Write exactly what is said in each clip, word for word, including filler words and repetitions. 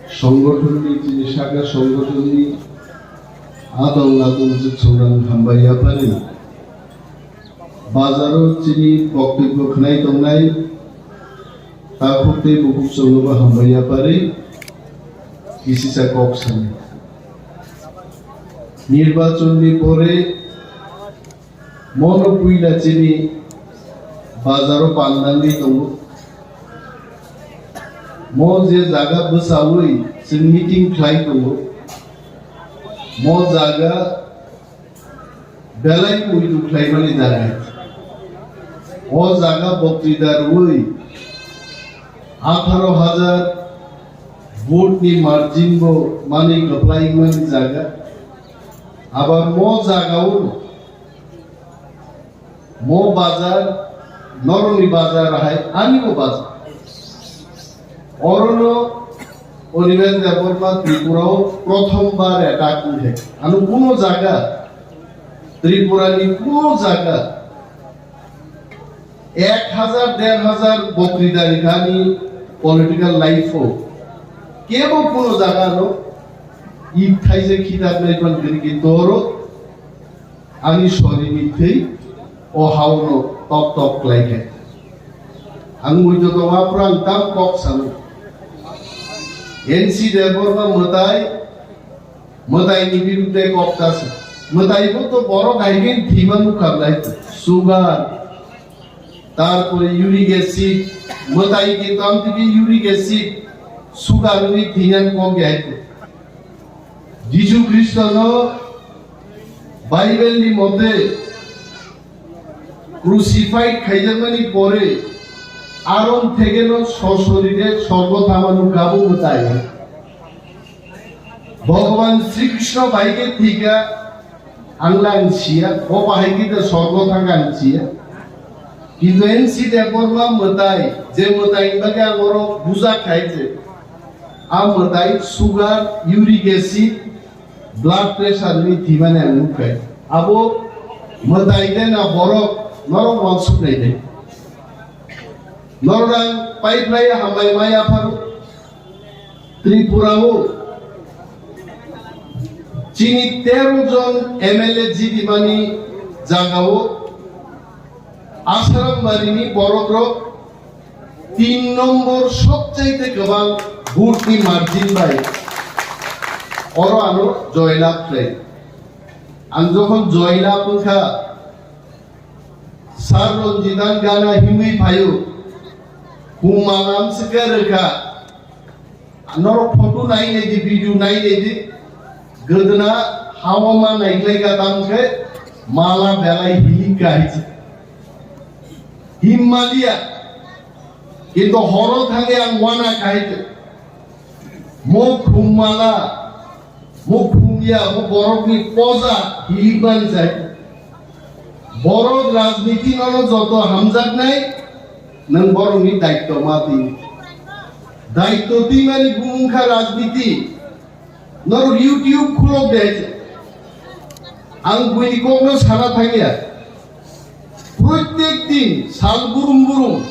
Songothonni, chini saka songothonni adong adong jwk songrang hambai yaphari. Bazaro chini boktobyo khnai tongnai takhuk tei bukhuk chwngnobo hambai yaphari kisisa kok sani. Nirbachonni pore mono puila chini bazaro pandangwi tongo. Mo je jaga bwsawi chwng meeting khlai tongo, mo jaga belai muitu khlaimani jaga. O jaga boktwida rwui atharo hajar vote ni margin bo manwi kwplai wngmani jaga. Abar mo jaga o mo bazar, norokni bazar hai, ani bo bazar. Orono Animesh Debbarma Tripura o prothom bar attack wngkhe. Ano kuno jaga, Tripura ni kuno jaga ek hajar, der hajar bokri dari kani political life o kebo kuno jaga no ithai je khitar nai pan giri ki toro ani sorini thwi o hauno tok tok khlai khe. Ang muitu tongo, aphuru ang tam kok sano. N C Debbarma mwtai, mwtai ni biruddhe kok ta se. Mwtai bo to borok hai khe thwima nukha lai. Sugar, tarpore uric acid, mwtai kintu amtwi uric acid, sugar wngwi thwinan kok ya hai. Jisu Khristo no Bible ni mote crucified khaijakmani pore aron thegeno sosorire sorgo thama nukha bo mwtai. Bhagavan Sri Krishna bai khe thika, ang lang siya, bo bahai khe sorgo thang ang siya. Kintu N C Debbarma mwtai, je mwtai bagwi ang oro buja khai je, a mwtai sugar, uric acid, blood pressure ni thimani ang nukhai. Abo mwtai de na borok, norok wansuk nai de. Norok ang pipeline hambai mai apharu. Tripura o chini tero jon M L A jidimani jaga o Asarambari ni borok rok tin nombor sobchaite kwbang vote ni margin bai oro ano joylab khlai. Ang jokhon joylab wngkha, Sir Ranjitan gana himwi phaio, khum mala amswkhe rwkha. Norok photo nai nai di, video nai nai di. Gwdwna hao ma naiklai ka tam khe mala belai hilik ka hai se. Himma liya. Kintu horo thangwi ang wana ka hai se. Mo khum mala, mo khum ya, mo borokni poja hilik man jai. Borok rajniti nono joto hamjaknai, nwng borokni daityo ma twi. Daityo twimani bumung kha rajniti. Norok YouTube khulok de. Ang buini kokno sana thangya. Protek din sal burum burum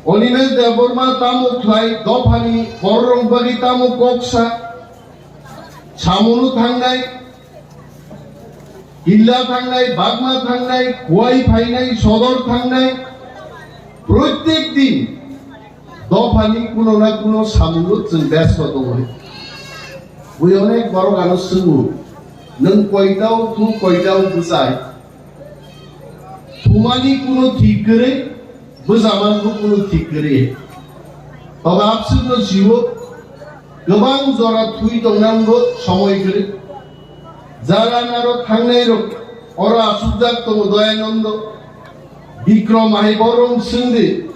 Animesh Debbarma tamo khlai, dophani bororok bagwi tamo koksa, samungno thangnai, Hilla thangnai, Bagma thangnai, Khowai phainai, Sodor thangnai, protek din dophani kuno na kuno samungno chwng besto tongo. Bui onek borok ano swngo, nwng koitao thu, koitao bwchai? Thumani kuno thik kwrwi, bwchamanbo kuno thik kwrwi. Toba abswkno siwo, kwbang jora thwi tongnango somoi kwrwi. Jara naro thangnairok oro achukjak tongo Doyanando, Bikrom hai borok swngdi.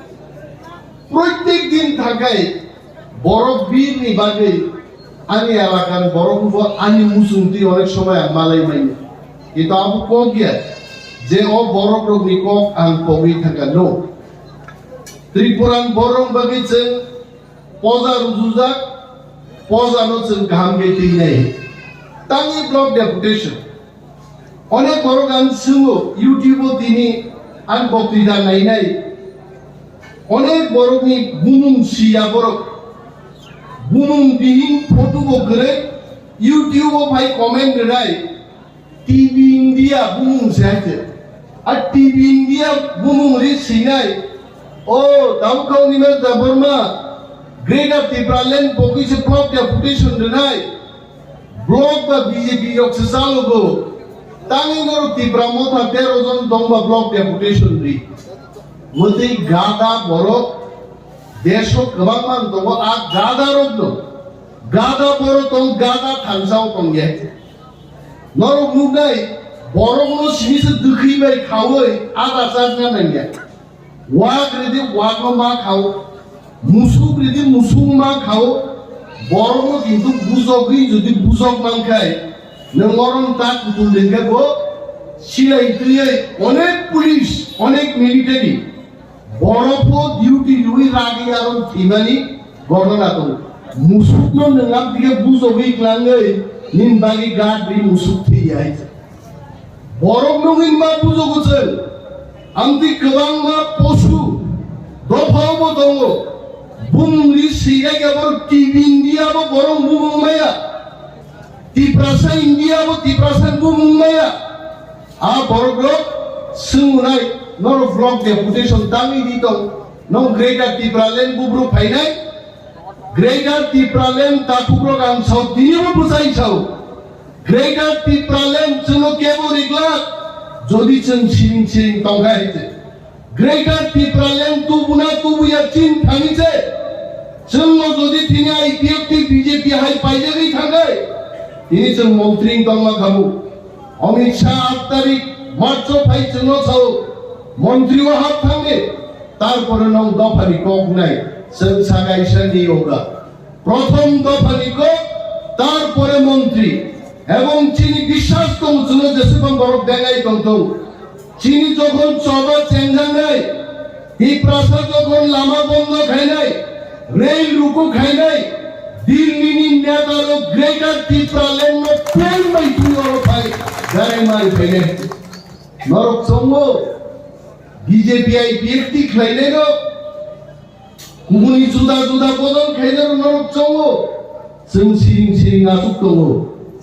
Protek din thakai borok birni bagwi ani elakani borok bo ani muchungtwi onek somoi ang malai manya. Kintu abo kok ya je o borok rokni kok ang pogwi thangka no. Tripuran borok bagwi chwng poja rujujak, poja no chwng kaham khe twinai. Tangwi block deputation. Onek borok ang swngo, YouTube o tini ang boktwita nainai. Onek borokni bumung siya borok. Bumung bihing photo bo kwrwi YouTube o phai comment rwnai, T V India bumung se hai se. A T V India bumung ri sinai, o Daukau Nima Debbarma, Greater Tipraland bokwi se block deputation rwnai, block ba B J P rok se chalogo. Tangwi norok Tipra Motha tero jon tongba block deputation ri. Mwtwi gada borok, desh o kwbangma tongo, a gada rok no, gada borok tong, gada thansa o tong ya. Norok nuknai, borok no simi se dwkhwi bai khawi ada chajna nangya. Wak ridi wak no ma khao, musuk ridi musuk ma khao, borok no kintu bujogwi jodi bujok mankhai, nwng orom ta kutul lengkha bo, silai twiwi onek police, onek military, borok bo duty rwi ragwi aro thwimani ghotona tongo. Musuk no nwng amtike bujogwi klangwi nini bagwi guard ri musuk thwiya hai. Borok nungwi ma bujogo chwng, amtwi kwbangma posu dophao bo tongo. Bumungni swirai khe borok T V India bo borok bumung maya. Tiprasa India bo Tiprasa bumung maya. A borok rok swngnai, norok block deputation tangwi di tong, nong Greater Tipraland bubruk phainai? Greater Tipraland takhuk rok ang sao, tini bo bwsai sao. Greater Tipraland chwngno kebo riglak, jodi chwng siring siring tongkha hai se. Greater Tipraland tubuna tubuya chin thani se. Chwngno jodi tini I P F T B J P hai paijagwi thangai, tini chwng montri wng tongma khamu. Amit Shah aat tarik March o phai chwngno sao, montri o hap thangni, tarpore nong dophani kok nai, chwng sakaisa ni yoga. Prothom dophani kok, tarpore montri. Ebong chini biswas tong chwngno jeswkang borok dengai tongthung. Chini jokhon choba chengjaknai, Tiprasa jokhon lama bondo khainai, rail ruku khainai, Delhi ni neta rok Greater Tipraland no plan bai twi oro phai garai mari phainai. Norok chongo B J P I P F T khlainai rok. Kubuni juda juda bodol khainai norok chongo. Chwng siring siring asuk tongo.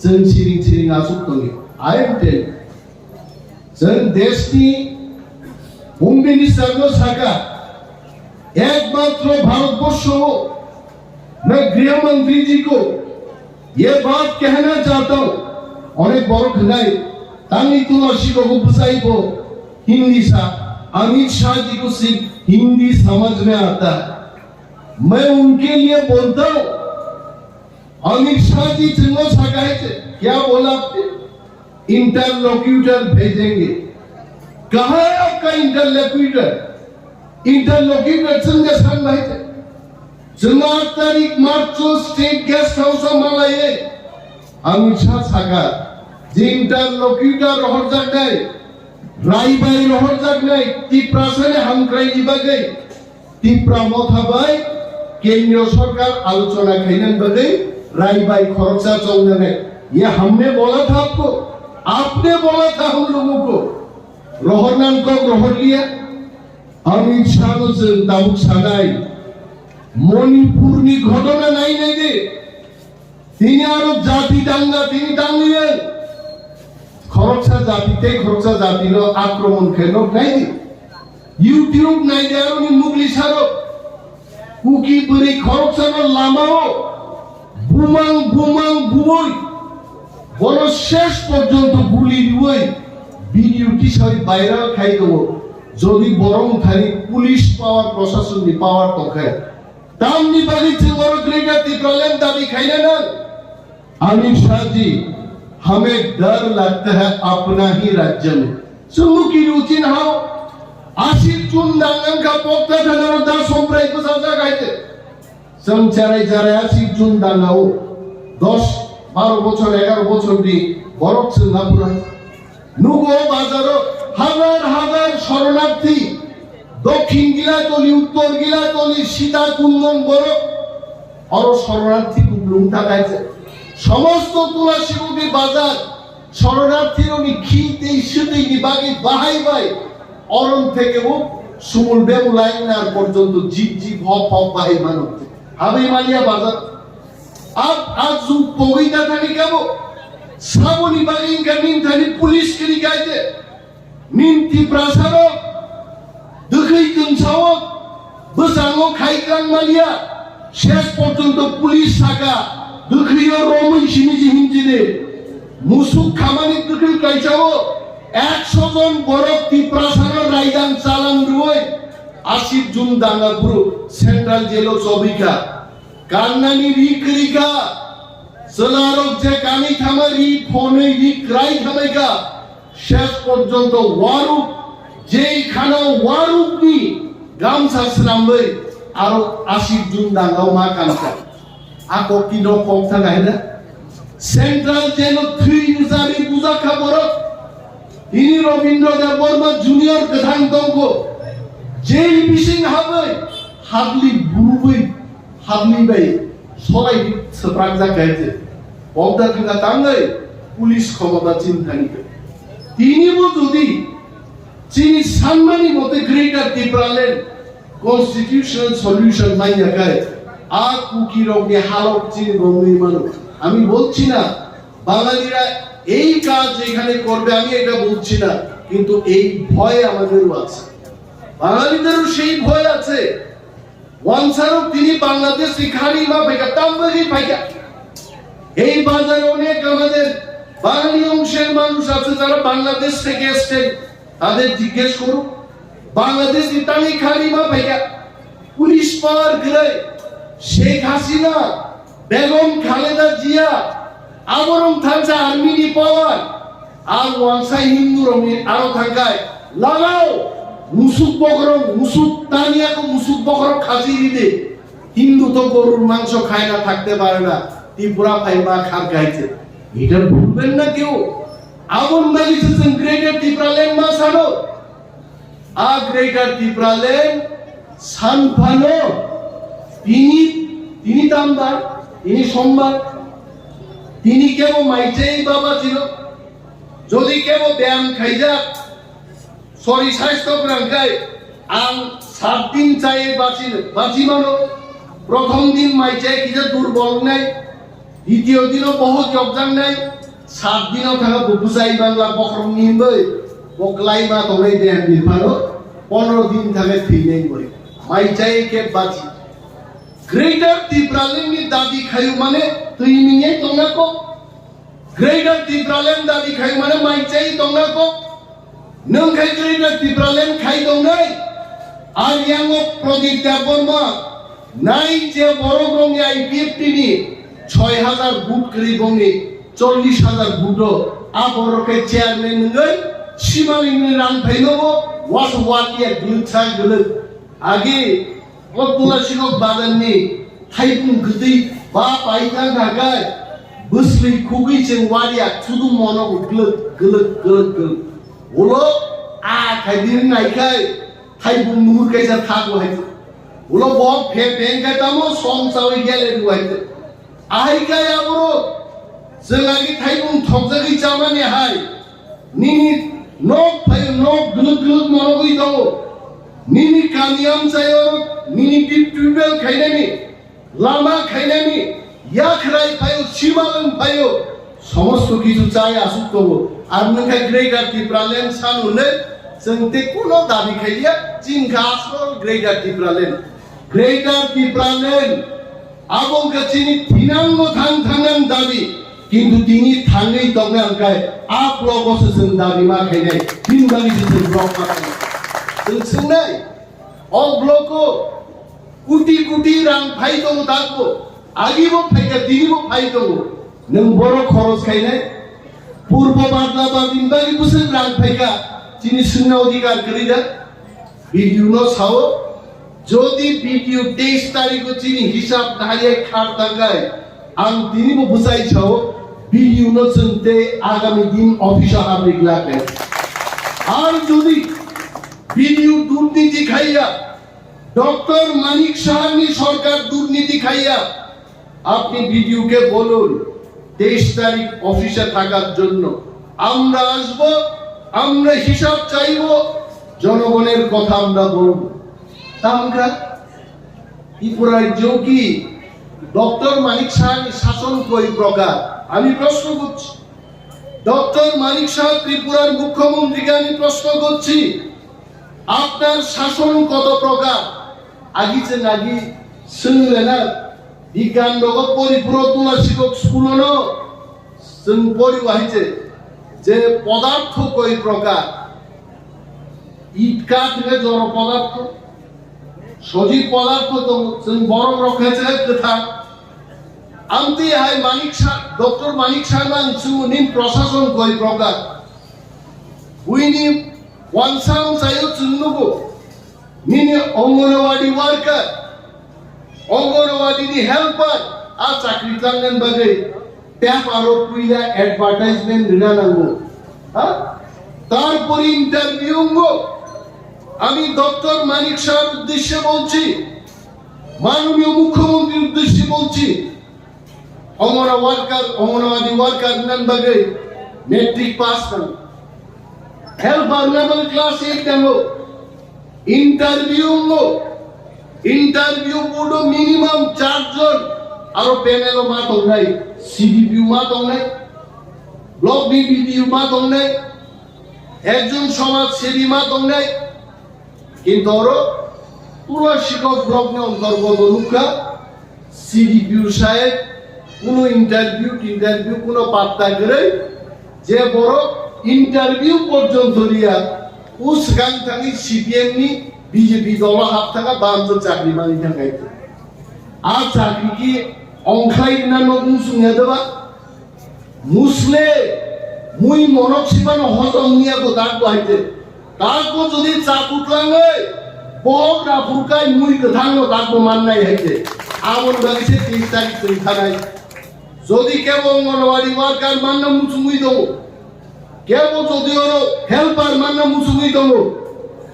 Chwng siring siring asuk tongo. I am telling. Chwng deshni Home Minister no saka, ekmatro Bharatborsho o, main Griha Mantri ji ko ye baat kehna chahta hu. Onek borok khnai, tangwi tula siko ko bwsai bo. Hindi sa, Amit Shah ji ko sirf Hindi samajh mein aata hai. Main unke liye bolta hu, Amit Shah ji chwngno saka hai se, kya bola aapne? Interlocutor bhejenge. Kahan hai aapka interlocutor? Interlocutor chwngno san hai se. Chwngno aat tarik March o State Guest House o malaiye Amit Shah saka je interlocutor rohorjaknai, raibai rohorjaknai, Tiprasani hamkraini bagwi Tipra Motha bai Kendriya Sorkar alochona khainani bagwi raibai khoroksa chongnani. Ye hamne bola tha aapko, aapne bola tha hum logo ko. Rohornan kok rohorliya. Amit Shah no chwng tabuk sanai, Manipurni ghotona nai nai de. Tini aro jati danga, tini dangwi khoroksa jati tei khoroksa jatino akromon khe nok nai di. YouTube nai di aroni mugli sarok. Kuki bwrwi khoroksano lamao bumang bumang buwi bono shesh porjonto guli riwi video tisai viral khai tongo. Jodi borong thani police power, proshasonni power tongkhe, tamni bagwi chwng oro Greater Tipraland dabi khaina nang? Amit Shah ji, hame dar lagta hai apna hi rajya mein. Chwng muki ruchin hao, asik chun dangang ka pokta thanaro da somprai ko saja gaite. Chwng charai charai asik chun dangao. Dos, baro bochor, egaro bochor ni borok chwng apura. Nugo bazaro hazar hazar shoronarthi, Dokhin Gilatoli, Uttor Gilatoli, Sita Kundon borok. Oro shoronarthi kuplung thakaise. Somosto Tulasibugni bazar shoronarthirokni khi tei swtwini bagwi bahai bai orom theke bo sumul bemulai nar porjonto jip jip hop hop bahai mano. Habwi maliya bazar. Ab, ab jug pogwi da thani kabo. Saboni bagwi wngkha nin thani police kiri kaide. Nin Tiprasa rok dwkhwi twngsao bwskango khai klang manya. Ses porjonto police saka dwkhwio romwi simi je hinjini. Musuk khamani dwkhwi kaisao ekso jon borok Tiprasano raidang chalan rwui aswk jun danga bru central jailo chobika. Kannani ri kwrwi kha, chwlarok je kanwi thangma ri phonwi ri kwrai thangwi kha, ses porjonto waruk, jei khana warukni gamsa swnamwi aro aswk jun dangao ma kankha. A kokti no kok thang hai na? Central jailo thwi rwjari bujakha borok. Tini Robindra Debbarma Junior kwthang tongkho. Jail bising habwi, habli burubwi, habli bai solai swprak jak kaiche. Pokda thangka tangwi police khomota chinthani khe. Tini bo jodi chini sanmani mote Greater Tipraland constitutional solution manya kai, a Kuki rokni halok chini romwi mano. Ami bolchi na, বাঙালিরা এই কাজ এখানে করবে, আমি এটা বলছি না, কিন্তু এই ভয় আমাদেরও আছে, বাঙালিদেরও সেই ভয় আছে। Wansarok tini Bangladesh ni khari ma phaikha, tambagwi phaikha. এই বাজারে অনেক আমাদের বাঙালি অংশের মানুষ আছে যারা বাংলাদেশ থেকে এসছেন, তাদের জিজ্ঞেস করুন, Bangladesh ni tangwi khari ma phaikha. Police power kwrwi, Sheikh Hasina, Begum Khaleda Jia, aborok thangsa army ni power, ar wansa Hindu rokni aro thangkai, lagao, musuk bokrok, musuk taniya ko musuk bokrok khasi ride, Hindu to gorur mangso khai na thakte pare na, Tripura phai ma khar gaite. Eta bhulben na keu? Abon bagi se chwng Greater Tipraland ma sano. A Greater Tipraland sanphano tini, tini tambar, tini sombar, tini kebo maichai baba chino, jodi kebo byam khaijak, sori saisto kwrang khai, ang sat din chai bachi, bachi mano, prothom din maichai kisa durbol wngnai, Ditio dino bohok jokjaknai, sat dino thangwi bo bwsai bangla bokhorokni hinwi bo kwlaima tongnai dehan ni phano pondro din thangwi thwinai hinwi. Mai chai khe bachi. Greater Tipraland ni dabi khayu mane twi mingye tongna kok. Greater Tipraland dabi khayu mane mai chai tongna kok. Nwng khai Greater Tipraland khai tongnai, ar yango Pradip Debbarma, nai je borok rokni I P F T ni soi hajar vote kwrwi bongni chollish hajar vote o, a borok khe chairman wngwi simalingni rang phainogo, was waliya gwlwk sa gwlwk. Agi o Tulasirok bagan ni thaipung kwtwi ba paithang kha khe bwsli khugwi chwng waliya chudu mono gwlwk gwlwk gwlwk gwlwk. Ulo a khaidi naikhai thaibung nuhur kaisa thago hai. Ulo bo phe phe khai tamo song chawi gele du hai. Ahai khai aboro chwng agi thaibung thokjagwi chamani hai. Nini nok phai nok gluk gluk monogwi tongo. Nini kami amchaio nini tip tubel khainani. Lama khainani, yakhrai phaio, simalwng phaio, somosto kichu chai asuk tongo. Ar nwng khe Greater Tipraland san hwnwi chwng tei kuno dabi khaiya, chini khe asol Greater Tipraland. Greater Tipraland, abo wngkha chini thinangno thang thangnang dabi, kintu tini thangwi tongna hwnkhe a blogo se chwng dabi ma khainai, bini bagwi se chwng block ma khainai. Chwng swngnai, o blogo Kuti kuti rang phai tongo takbo, agibo phaikha, tinibo phai tongo. Nwng borok khoros khainai, purbo badla badin bagwi bwswk rang phaikha, chini swngna odhikar kwrwi da? B D O no sao, jodi B D O teis tarikho chini hisab nahaiya khar tangkhai, ang tinibo bwchai sao, B D O no chwng tei agami din office o habri glak nai. Ar jodi B D O durniti khaiya, doctor Manik সাহানি সরকার দুর্নীতি খাইয়া। আপনি বিডিওকে বলুন তেইশ তারিখ অফিসে থাকার জন্য। আমরা আসব, আমরা হিসাব চাইব, জনগণের কথা আমরা বলব। Tamkha, Tripura রাজ্য কি ডক্টর মানিক সাহানি শাসন কই প্রকার? আমি প্রশ্ন করছি। ডক্টর মানিক সাহা ত্রিপুরার মুখ্যমন্ত্রীকে আমি প্রশ্ন করছি, আপনার শাসন কত প্রকার? Agi chwng agi swng lena, bigan rogo poriphuru tula sikok school no chwng pori wahije je podartho koi prokar, it kath hwnkhe joro podartho, sojib podartho tongo, chwng borok rok khe se kwthang. Amtwi hai Manik Sa, Doctor Manik Saha nang chwng nin prosason koi prokar. Buini wansang sayo chwng nugo. Nini Anganwadi worker, Anganwadi ni helper, a chakri tlangnani bagwi paper o puila advertisement rina nango. Ha? তারপরে interview. আমি doctor Manik সাহার উদ্দেশ্যে বলছি, মাননীয় মুখ্যমন্ত্রীর উদ্দেশ্যে বলছি, অঙ্গনা worker, Anganwadi worker nan bagwi matric pass nang, helper nan bagwi class eight nango, interview ngo, interview board o minimum char jon, aro panel o ma tongnai, CDPO ma tongnai, block ni BDO ma tongnai, একজন সমাজসেবী ma tongnai, কিন্তু oro পুরা শিক্ষক block ni অন্তর্গত নুখা সিডিপিও সাহেব কোনো ইন্টারভিউ টিন্টারভিউ কোনো পাত্তা গেলে যে বড় ইন্টারভিউ পর্যন্ত দিয়া ও সেখান থাকি সিপিএম নি বিজেপি দল হাত থাকা বাহাত্তর চাকরি মানি থাকাইতো। আর চাকরি কি অংখাই না নতুন শুনে দেবা? Musle mui monok sibano hotom niya ko dak bo haite. Dak bo jodi cha kutlangwi bohok raphurkai mui kwthangno dak bo mannai haite. Aboni bagwi se tris tarik chwng thanai. Jodi kebo Anganwadi worker manna muchungwi tongo, kebo jodi oro helper manna muchungwi tongo,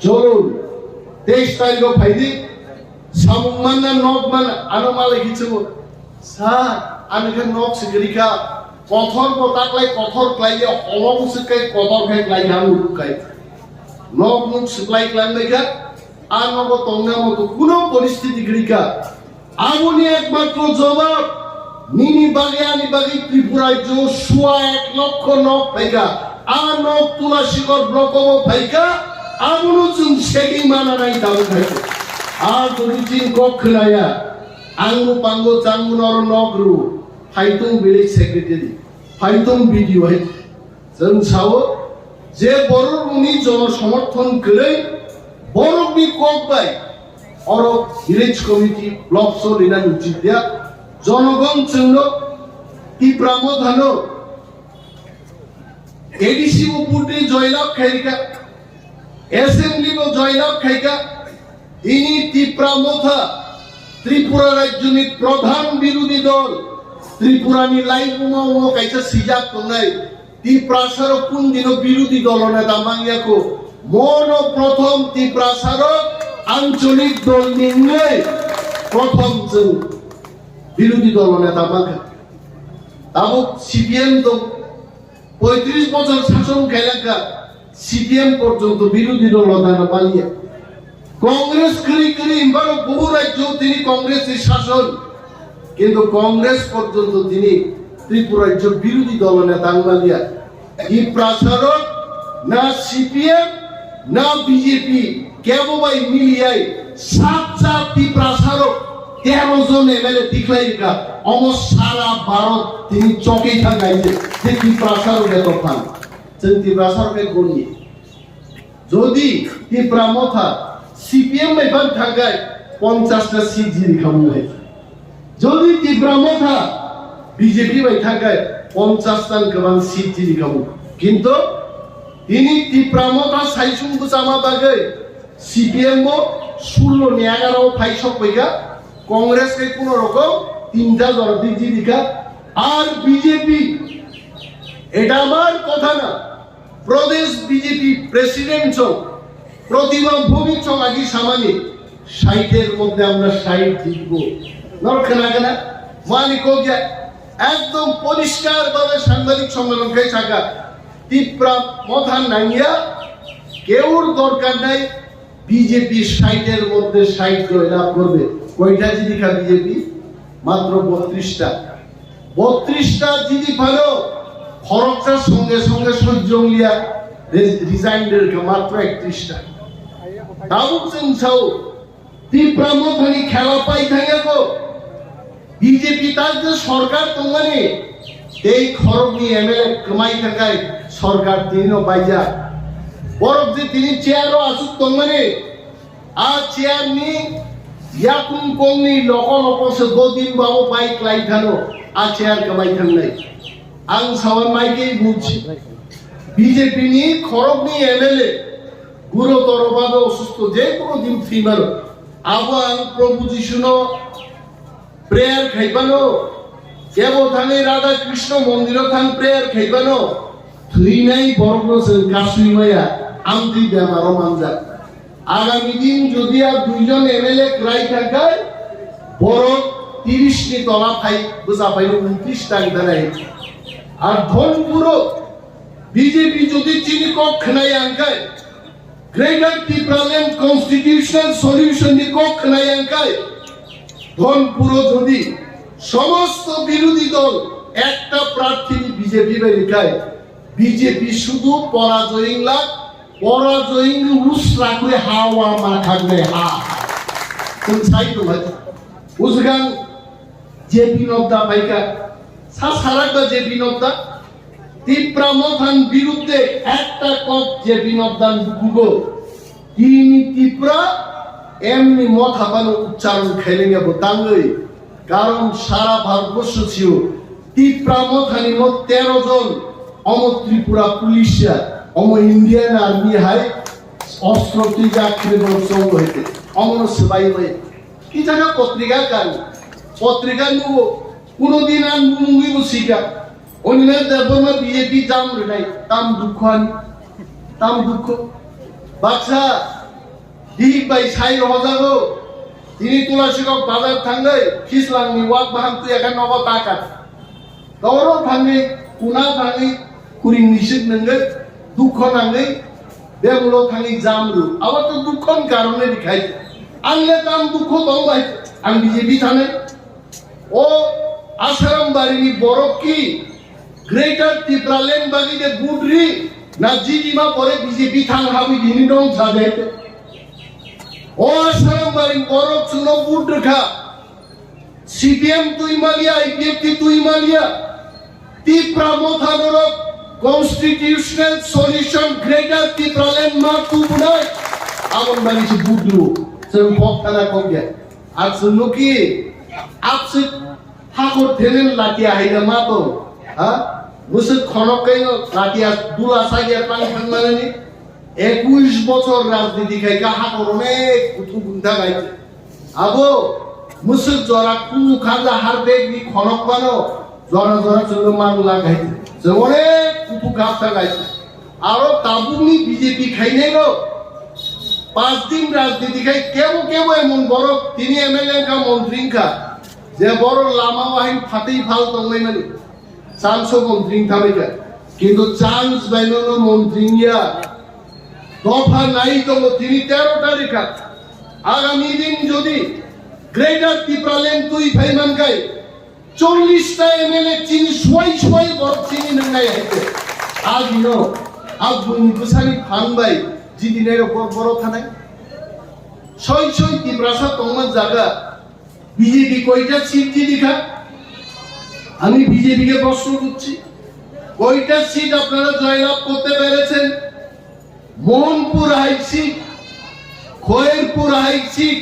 cholo teis tarikho phaidi. Samung manna, nok manna, ano malai kichungo. Sir, ani khe nok se kwrwi kha. Kothor bo taklai kothor klai ya, holong se kai kotor khai klai ya, ang uruk khai. Nok nuk se klai klai lai kha. A nogo tongna moto kuno poristiti kwrwi kha. Aboni ekmatro jobab, nini bagwi ani bagwi Tripura rajyo suwa ek lokho nok phaikha. A nok Tulasigar block o phaikha. Abono chwng segwi mana nai tabuk hai. A jodi chini kok khwnaya, ang bo pango changbo noro nok rw, phaitung village secretary, phaitung B D O hai. Chwng sao je borok rokni jono somorthon kwrwi, borokni kok bai oro village committee, block so rina nuchik dia, jonogon chwngno Tipra Mothano A D C bo budri joylab khairika, assembly bo joylab khaika, ini Tipra Motha, Tripura rajyoni pradhan birodhi dol, Tripurani laibuma o kaisa sijak tongnai, Tiprasarok kun dino birodhi dolo neta mangyako, mono prothom Tiprasarok ancholik dolni wngwi prothom chwng birodhi dolo neta mankha. Tabuk C P M tong, পঁয়ত্রিশ বছর শাসন khailangkha, C P M porjonto birodhi dolo neta maliya. Congress kwrwi kwrwi himba bohu rajyo tini Congress ni shason, kintu Congress porjonto tini Tripura rajyo birodhi dolo neta wng maliya. Tiprasarok na C P M na B J P kebo bai miliyai sat sat Tiprasarok tero jon M L A tikhlai rwkha. Omo sara Bharot tini chokwi thangkha je, je Tiprasarok eto phan. Chwng Tiprasarok khe goni. Jodi Tipra Motha C P M bai ban thangkhai ponchash ta seat jiri khamu hai. Jodi Tipra Motha B J P bai thangkhai ponchash ta kwbang seat jiri khamu. Kintu tini Tipra Motha saisung bwchama bagwi C P M bo sullo ni egaroh phai sok paikha, Congress khe kuno rokom tinta jora di jiri kha, ar B J P, eta amar kotha na, Pradesh B J P president song, Pratibha Bhowmik song agi samani, ষাটের মধ্যে আমরা ষাট জিতবো। নর khna khna, mani kokya, ekdom poriskar bhabe sangbadik sommelan khai saka, Tipra Motha nangya, keur dorkar nai, B J P ষাটের মধ্যে ষাট জয়লাভ করবে। কয়টা জিতি খা B J P? Matro bottrista. Bottrista jidi phano khoroksa songe songe sojjong liya re-, resign rwkha matro ektrista. Tabuk chwng sao Tipra Mothani khela pai thangya ko. B J P tak je sorkar tongmani tei khorokni M L A kwmai thangkai sorkar tinino baijak. Borok je tini chair o aswk tongmani A chair ni yakung kongni loko loko se godin babo bai klai thano a chair kwmai thangnai. Ang sawan mai ke buj B J P ni khorokni M L A guro toro babe osusto je kono din thwi mano. Abo ang Prabhu Jishuno prayer khaibano, kebo thangwi Radha Krishna mondiro thang prayer khaibano, thwinai borokno chwng kasui maya, amtwi bemaro manjak. Agami din jodi a duijon M L A kwrai thangkhai, borok tiris ni tola phai, bwsa phaino untris tang danai. Ar Dhonpuro B J P jodi chini kok khwnai angkhai, Greater Tipraland Constitutional Solution ni kok khwnai angkhai, Dhonpuro jodi somosto birodhi dol ekta prarthi ni B J P bai rikhai, B J P sudu porajoy wngla, porajoy wngwi usra khe ha wa ma thangnai ha. Chwng sai tonglai. Bujikang J P Nadda phaikha, sa sarak da J P Nadda, Tipra Mothan birudde ekta kok J P Nadda bukugo. Tini Tipra emni motha phano uchcharon khailengya bo tangwi. Karon sara Bharatborsho sio Tipra Mothani mo tero jon omo Tripura Police ya, omo Indian Army hai ostro twijak khre borok chongo hete. Omono swbai bai. Kichaka potrika kan, potrika nugo, kuno din ang bumungwi bo sika. Onimesh Debbarma B J P jam rwnai, tam dukho ani, tam dukho. Baksa dihik bai sai rohojago, tini Tulasikok bazar thangwi, khislangni wak baham twi ekha nogo takat. Toro thangwi, kuna thangwi, kuring nisik nangwi, dukho nangwi, bemulo thangwi jam rw. Abo to dukhoni karone rikhai. Ang le tam dukho tong bai, ang B J P thanai. O Asaram barini borok ki Greater Tipraland bagi de budri na jidi ma pore B J P thang habi dini dong sade. O Asaram barini borok chwngno budri kha. C P M twi maliya, I P F T twi maliya. Tipra Motha norok Constitutional Solution Greater Tipraland ma tubunai. Abon bani se budru. Chwng kok thana kok ya. Ar chwng nuki abswk hakor thenen latia haida ma to. Ha? Bwswk khonok kaino latia dula sagia tang thang manani. Ekush bochor rajniti khai ka hakor onek kuthuk wngthang hai. Abo mwswk jora kunu khanja har bag ni khonok mano jora jora chwngno mang lang hai. Chwng onek kuthuk khap thang hai. Aro tabukni B J P khainai rok pas din rajniti khai kebo kebo emon borok tini M L A wngkha, montri wngkha, je borok lama o hain phatwi phal tonglaimani. Chance o montri wngthamikha. Kintu chance bai nono montri wngya. Dopha nai tongo tini tero tarikha. Agami din jodi Greater Tipraland twi phai mankhai, chollish ta M L A chini suai suai borok chini nwngnai hai khe. Agino, a buini bwsani phan bai jidinai rok bor-, borok thanai. Soi soi Tiprasa tongma jaga. B J P koita seat jidikha? আমি বিজেপিকে প্রশ্ন করছি, কয়টা সিট আপনারা জয়লাভ করতে পেরেছেন? মোহনপুর হাইট সিট, খয়েরপুর হাইট সিট,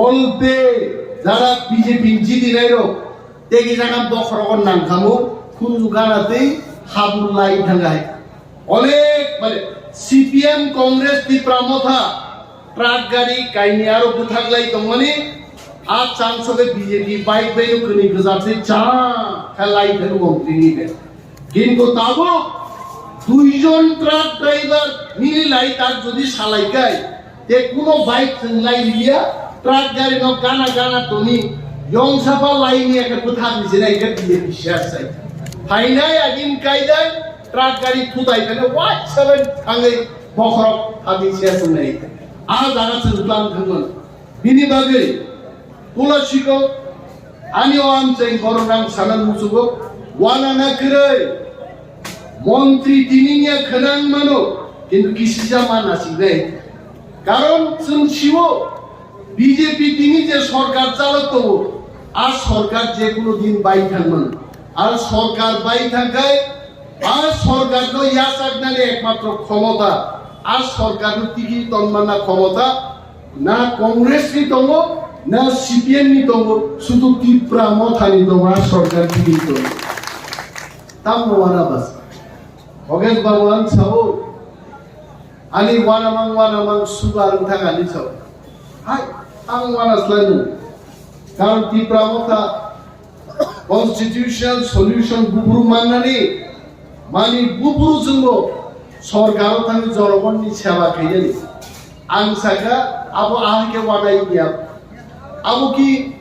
অল্পে যারা বিজেপি জিদি নাইরো, তেগি জায়গা বখরগর নাম খামো, খুঞ্জু গানাতেই হাবুর লাই থাঙ্গাই। Onek mane C P M Congress Tipra Motha truck gari kaini aro bwthaklai tongmani a chance o khe B J P bike bai no kwnwi gwjak se cha khe lai phai montri ni be. Kintu tabuk duijon truck driver mili lai tak jodi salai kai te kuno bike chwng lai liya truck gari no gana gana toni yong sapa lai ni ekhe bwthak ni jena ekhe B J P share sai. Phainai agin kaidai truck gari thutai phano wai seven thangwi bokhorok thangwi se sungnai. A jaga se rwklang thangmano. Bini bagwi Tulasikok Ani o amchai borok ang sana musugo, wana na kwrwi. Montri tini niya khwnang mano, kintu kisija ma nasinai. Karon chwng siwo, B J P tini je sorkar chalok tongo, a sorkar je kuno din bai thangmano. A sorkar bai thangkhai, a sorkarno yachaknani ekmatro khomota, a sorkarno tigi tongmana khomota, na Congress ni tongo, na C P M ni tongo, sudu Tipra Motha ni tongo, a sorkar tigi tongo. Tamno wana bas. Oges Babu ang sao, ani wana mang wana mang sugar ang thang ani sao. Hai, ang wana slanu. Karon Tipra Motha constitutional solution buburu mannani, mani buburu jwngo sorkaro thangwi jonogonni seba khainani. Ang saka abo ahai khe wanai ya. Abo ki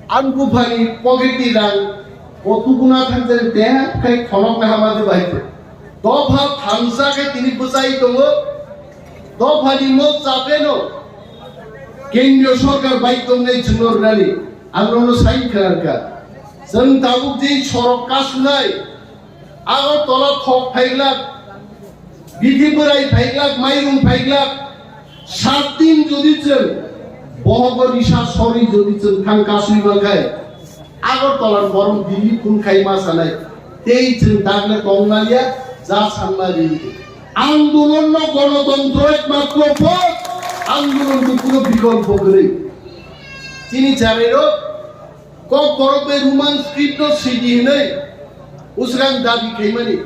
ang buphani pocket ni rang o tubuna thangjani te khai khonok na hama de bai. Dopha thamsa khe tini bwchai tongo. Dophani mok chapeno kendriyo sorkar bai tongnai chwngno rwnani ang nono sai khararkha. Chwng tabuk je sorok kasunai Agartala thok phaiglak, bithi bwrai phaiglak, mairum phaiglak, sat din jodi chwng bohogo risa sori jodi chwng thang kasui mankhai, Agartala borom Delhi phun khai ma sanai, tei chwng dagle tongnalia ja sanna ri. Andolonno gonotontro ekmatro pod, andolon kuno bikolpo kwrwi. Chini charairok Kokborok bai Roman script no sidi hinwi usrang dabi khaimani.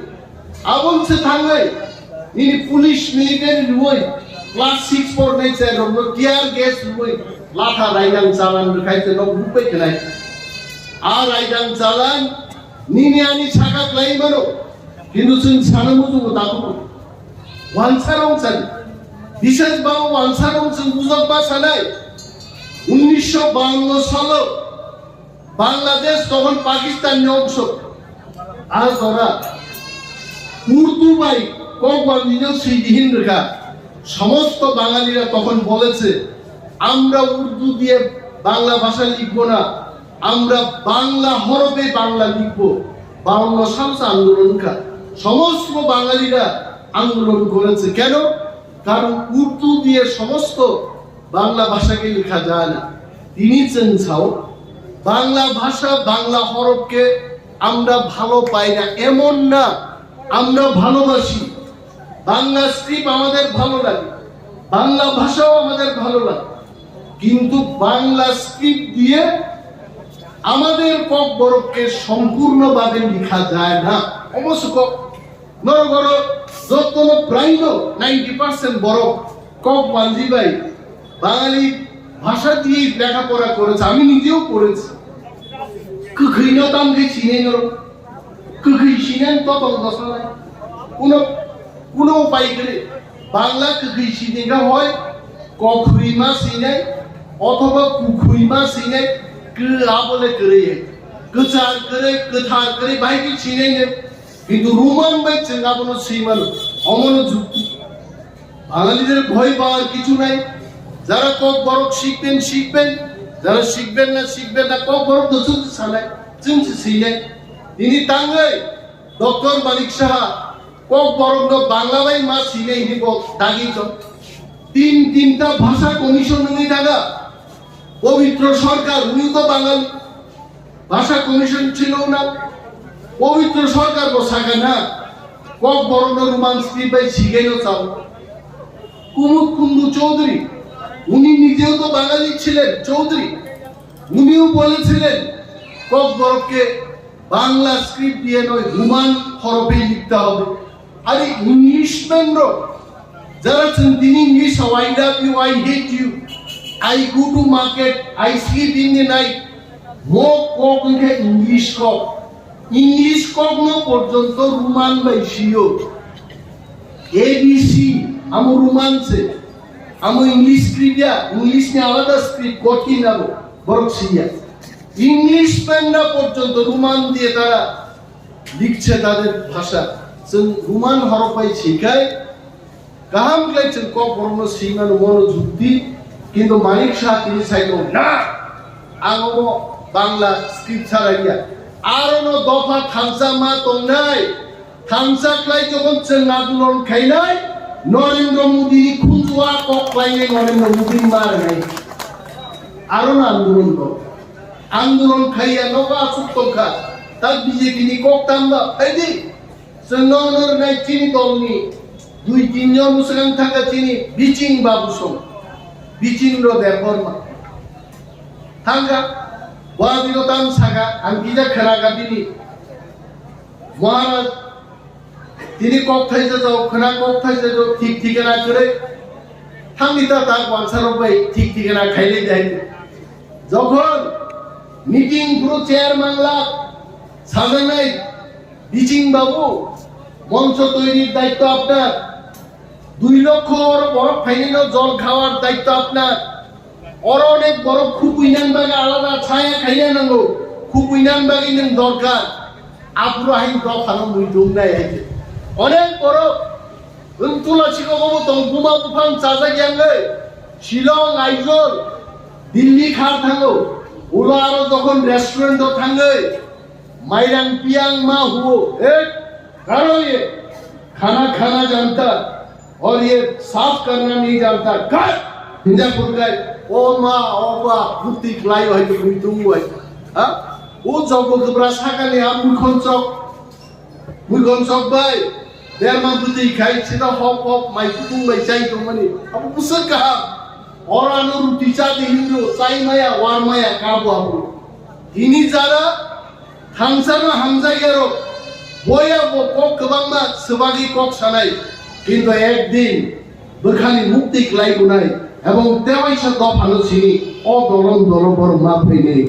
Abong se thangwi nini police military rwui class six four nai chai rok no tear gas rwui latha raidang chalan rwkhai se nok bukbai khnai. A raidang chalan nini ani saka klai mano. Hindu chwng sana muchungo takhuk. Wansa rong chani. Bisas bao wansa rong chwng bujok ba sanai. Unnisho bawanno salo Bangladesh tokhon Pakistan ni ongso. A jora Urdu bai kokwanjino sidi hin rwkha. সমস্ত বাঙালিরা তখন বলেছে, "আমরা উর্দু দিয়ে বাংলা ভাষা লিখব না, আমরা বাংলা হরফে বাংলা লিখব।" বাউন্ন সাল আন্দোলন কা সমস্ত বাঙালিরা আন্দোলন করেছে। কেন? কারণ উর্দু দিয়ে সমস্ত বাংলা ভাষাকে লেখা যায় না। তিনি চেন চাও বাংলা ভাষা, বাংলা হরফকে আমরা ভালো পাই না, এমন না, আমরা ভালোবাসি। বাংলা স্ক্রিপ্ট আমাদের ভালো লাগে, বাংলা ভাষাও আমাদের ভালো লাগে, কিন্তু বাংলা স্ক্রিপ্ট দিয়ে আমাদের ককবরককে সম্পূর্ণভাবে লেখা যায় না। অবশ্য ক-, নরগর যত্ন প্রায় নাইনটি পার্সেন্ট বরক কক মানজি ভাই বাঙালি ভাষা দিয়েই লেখাপড়া করেছে, আমি নিজেও করেছি। কখনো তামকে চিনে নরক, কখনো চিনেন তত দশা নাই। কোনো কোনো উপায় করে বাংলা কখনো চিনে হয়, কখুইমা চিনে অথবা কুখুইমা চিনে, কে আবলে করে, কচার করে, কথার করে, বাইকে চিনে নেই। কিন্তু রোমান ভাই চেঙ্গাবনো সেই মানুষ অমনো যুক্তি। বাঙালিদের ভয় পাওয়ার কিছু নাই। যারা ককবরক শিখবেন শিখবেন, যারা শিখবেন না শিখবেন না। ককবরক তো চুক্তি সানায়, চুক্তি সিনে। তিনি তাঙ্গাই ডক্টর মানিক সাহা ককবরক বাংলা ভাই মা সিনে হিনি বক দাগি তো। তিন তিনটা ভাষা কমিশন হয়ে থাকা পবিত্র সরকার, উনিও তো বাঙালি। ভাষা কমিশন ছিল না, পবিত্র সরকার বসাকে না, ককবরক রোমান স্ক্রিপ্ট ভাই শিখেও চাও। কুমুদ কুন্ডু চৌধুরী, উনি নিজেও তো বাঙালি ছিলেন, চৌধুরী, উনিও বলেছিলেন ককবরককে বাংলা স্ক্রিপ্ট দিয়ে নয়, রোমান হরফে লিখতে হবে। আরে ইংলিশম্যানরাও যারা চিন্তিনি English, "How I love you, I hate you, I go to market, I sleep in the night," mo kok wngkha English kok. English kokno porjonto Roman bai siyo. A B C, amo Roman se. Amo English script ya, English ni alada script, kothin abo, borok siya. ইংলিশম্যানরা পর্যন্ত রোমান দিয়ে তারা লিখছে তাদের ভাষা। Chwng Roman horok bai sikhai, kaham khlai chwng kokborokno swimano mono jukti, kintu Manik Saha tini saikho, "Na, ang omo Bangla script saraiya. Arono dopha thansa ma tongnai. Thansa khlai jokhon chwng andolon khainai, Narendra Modi ni khunjua kok khlainai Narendra Modi ni ma rwnai. Arono andolon ko. Andolon khaiya nogo asuk tongkha. Ta B J P ni kok tamba phaidi. Chwngno ono rwnai chini dolni dui tin jon bwswkang thangkha chini Biching Babu song, Biching ro Debbarma. Thangkha, Guwahati ro tang saka, ang kisa khwnakha bini. Maharaj, tini kok thaisa jao, khwna kok thaisa jao, thik thikana kwrwi. Thangni ta tak wansarok bai thik thikana khailai jai. Jokhon meeting phuru chair mangla sajaknai, Biching Babu, মঞ্চ তৈরির দায়িত্ব আপনার। দুই লক্ষ বড় borok phainino jol khawar daitto apnar. Oro onek borok khubui nang bagwi alada chaya khaina nango. Khubui nang bagwi nwng dorkar. Aphuru hai dophano muitung nai hai. Onek borok nwng Tulasi kogobo tong buma buphang chajak yangwi. Shillong, Aizawl, Delhi khar thango. Ulo aro jokhon restaurant o thangwi. Mairang piyang ma huo, "Ek, karo ye khana khana janta aur ye saaf karna nahi janta, kar!" Hinja purkai, "O ma, o ba, buti khlai hai to bui tung wai." Ha? O jogo gubra sakani a mukhon chok, mukhon chok bai, berma buti khai, sida hop hop, mai kutung bai chai tongmani. Abo busa kaham. Ora no ruti cha di hindu, chai maya, war maya, kabu abu. Tini jara Thangsano hamjakya rok, boya bo kok kwbangma swbagwi kok sanai, kintu ekdin bwkhani mukti klai gunai ebong tewaisa dophano sini o dolong dolong borok ma phainai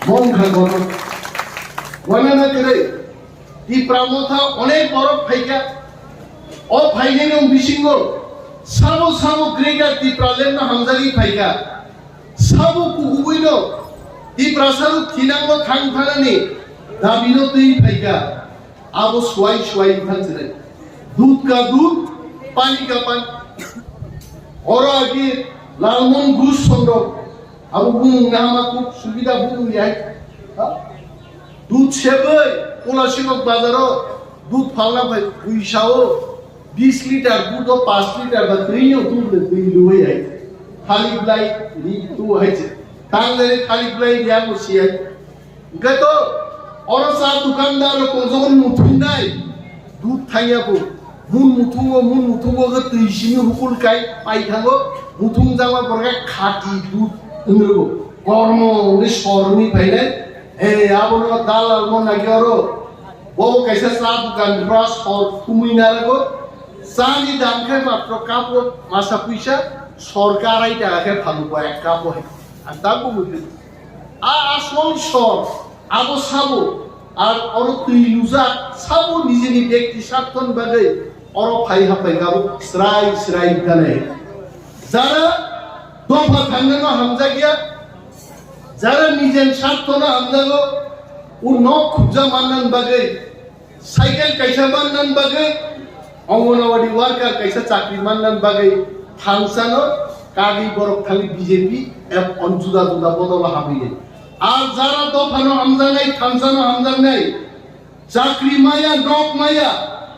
mongkha gono. Wanana kwrwi Tipra motha onek borok phaikha. O phainani bisingo sabo sabo Greater Tipraland no hamjagwi phaikha. Sabo kukubuino Tiprasano thinangno thang thanani dabino twi phaikha. Abo suai suai wngkha chwrai. Dudh ka dudh, pani ka pani. Oro agi Lalmohon Ghosh songrok. Abo bumung nahama kuk subida bumung yai. Ha? Dudh sebwi, Kolasibok bazaro dudh phalna phai, phuisao bis litar dudh o panch litar ba twi o dudh le twi luwi hai. Thali blai ri tu hai se. Tang le thali blai ri ang si hai. Hingke to oro cha dukandar rok tongjago muthungnai. Dudh thangya bo. Mun muthungo, mun muthungo khe twi simi hukul kai pai thango. Muthung jangma borok khe khati dudh wngwi rwgo. Kormo wngwi sor wngwi phainai. He, abono dalal mo nagi oro. Bo kaisa cha dukan bra sor thumwi narago. Chani dam khe matro cup o masa puisa, sor karai taka khe phalu bo ek cup o he. Ang ta bumui. A asol sor, abo sabo, ar oro twi lujak, sabo nijini bekti sarthoni bagwi oro phai hapai gabo srai srai wngkha nai. Jara dopha thangnano hamjakya, jara nijen sarthano hamjago, o nok khubja mannani bagwi, cycle kaisa mannani bagwi, Anganwadi worker kaisa chakri mannani bagwi thangsano kagwi borok thangwi B J P eb-, on juda juda bodolo habwi. Ar jara dophano hamjaknai, thangsano hamjaknai, chakri maya, nok maya,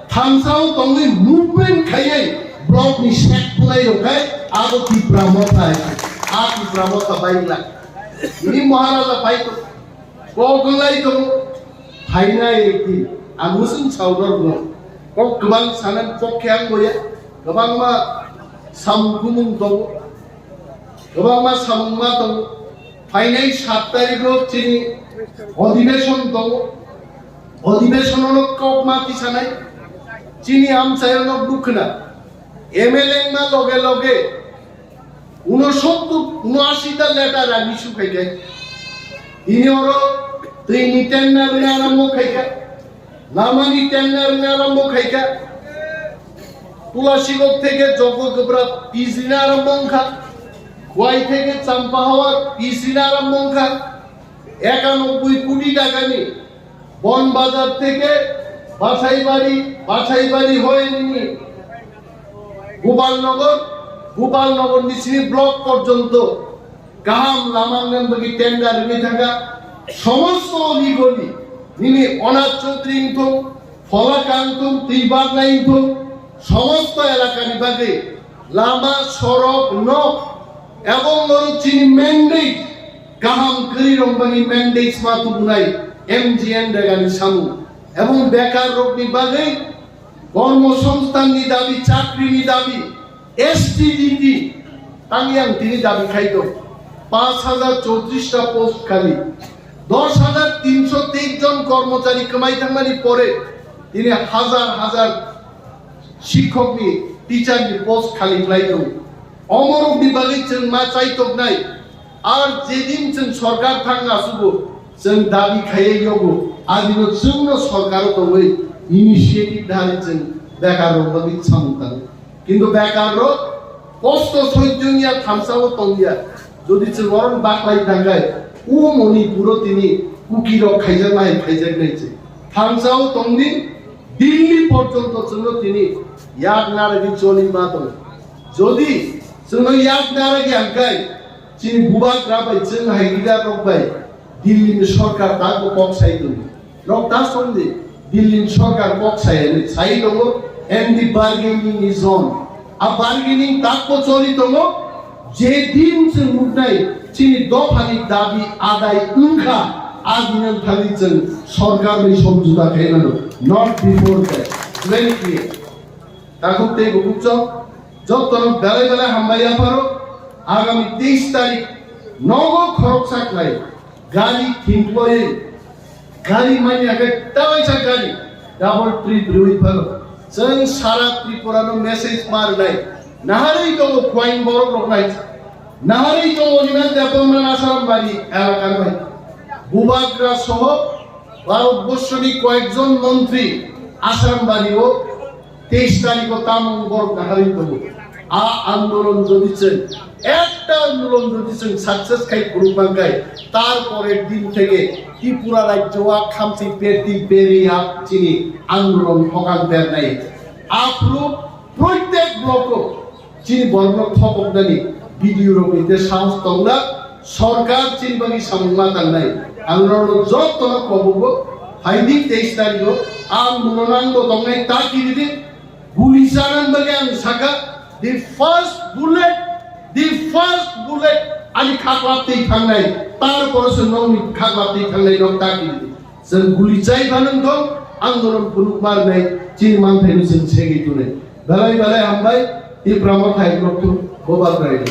thangsao tongwi movement khaiwi block ni sek phulai rok khai abo Tipra Motha hai. A Tipra Motha baila. Ini Maharaja pai to. Kok wng lai tongo, phainai ekdin, ang mwswng saudor no. Kok kwbang sanani pokhe ang boya, kwbangma samung kumung tongo, kwbangma samung ma tongo. Phainai sat tarikh o chini odhibeson tongo, odhibeson o kok ma tisanai, chini amchaio no bukhna, M L A ma loge loge, Unosottor, unoashi ta letter ani su khai khai. Ini oro twi ni tender ni arambo khai kha. Lama ni tender ni arambo khai kha. Tulasigok theke Jogogobra pitch rina arambo wng kha. Khwai theke Champahawar pitch rina arambo wng kha. Ekanobboi koti taka ni Bon Bazar theke Basaibari, Basaibari hoi nini Gopalnagar, Gopalnagar ni sini block porjonto kaham lama nang bagwi tender rwgwi thangkha. Somosto oligoli, nini Onath Chaudhary wngthung, Phola Kang wngthung, Twibarnai wngthung, somosto elakani bagwi lama, sorok, nok, ebong norok chini mandate, kaham kwrwi rok bani mandate ma tubunai M G N Rega ni samung, ebong bekar rok ni bagwi kormo songsthan ni dabi, chakri ni dabi, S T D T tang yang tini dabi khai tong. Panch hajar choutrish ta post khali, dos hajar tinsho teis jon kormochari kwmai thangmani pore tini hajar hajar shikhok ni, teacher ni post khali khlai tong. Omorok ni bagwi chwng ma chai toknai. Ar jedin chwng sorkar thang asugo, chwng dabi khaiye yogo, adino chwngno sorkaro tongwi initiative dahari chwng bekar rok bagwi samung tango. Kintu bekar rok kosto soijjongya thamsao tongya. Jodi chwng oron baklai tangkai, o Manipuro tini Kuki rok khaijakma hai khaijaknai chwng. Thamsao tongdi, Delhi porjonto chwngno tini yak naragwi choli ma tongo. Jodi chwngno yak naragwi hangkai, chini bubagra bai chwng hai leader rok bai Delhi ni sorkar tago kok sai tongdi. Rok ta songdi, Delhi ni sorkar kok sai hwnwi sai tongo, and the bargaining is on. A bargaining takbo choli tongo, je din chwng nuknai chini dophani dabi adai wngkha, a dinang thangwi chwng sorkar bai somjota khaimano, not before that. Very clear. Takhuk tei bukhuk chok, jotono belai belai hambai yapharo, agami teis tarik nogo khoroksa khlai gari thingkhlaiwi, gari manya khe talaisa gari double trip rwi phano. Chwng sara Tripura no message ma rwnai, naharwi tongo Khoing borok rok nai, naharwi tongo Niman Debbarma Asarambari elaka nai, bubagra soho Bharat borsho ni koyekjon montri Asarambari o teis tarikh o tamung borok naharwi tongo. A andolon jodi chwng, ekta andolon jodi chwng success khai phuru mankai, tar porer din theke Tripura rajyo o khamchi perti beri yak chini andolon hokang bernai. Aphuru proitek block o chini borokno thopoknani B D O rokni je sahos tongna, sorkar chini bagwi samung ma tangnai. Ang norokno jotono kobogo, phaidi teis tarikh o ang buno nangbo tongnai ta kiridi, guli chanani bagwi ang saka, the first bullet, the first bullet ani khaklap twi thangnai, tar pore se nokni khaklap twi thangnai nok ta kiridi. Chwng guli chai phano wngthok, ang norok phunuk ma rwnai, chini manthaino chwng segwi tonai. Belai belai hambai, Tipra Motha hai block tu boba krai.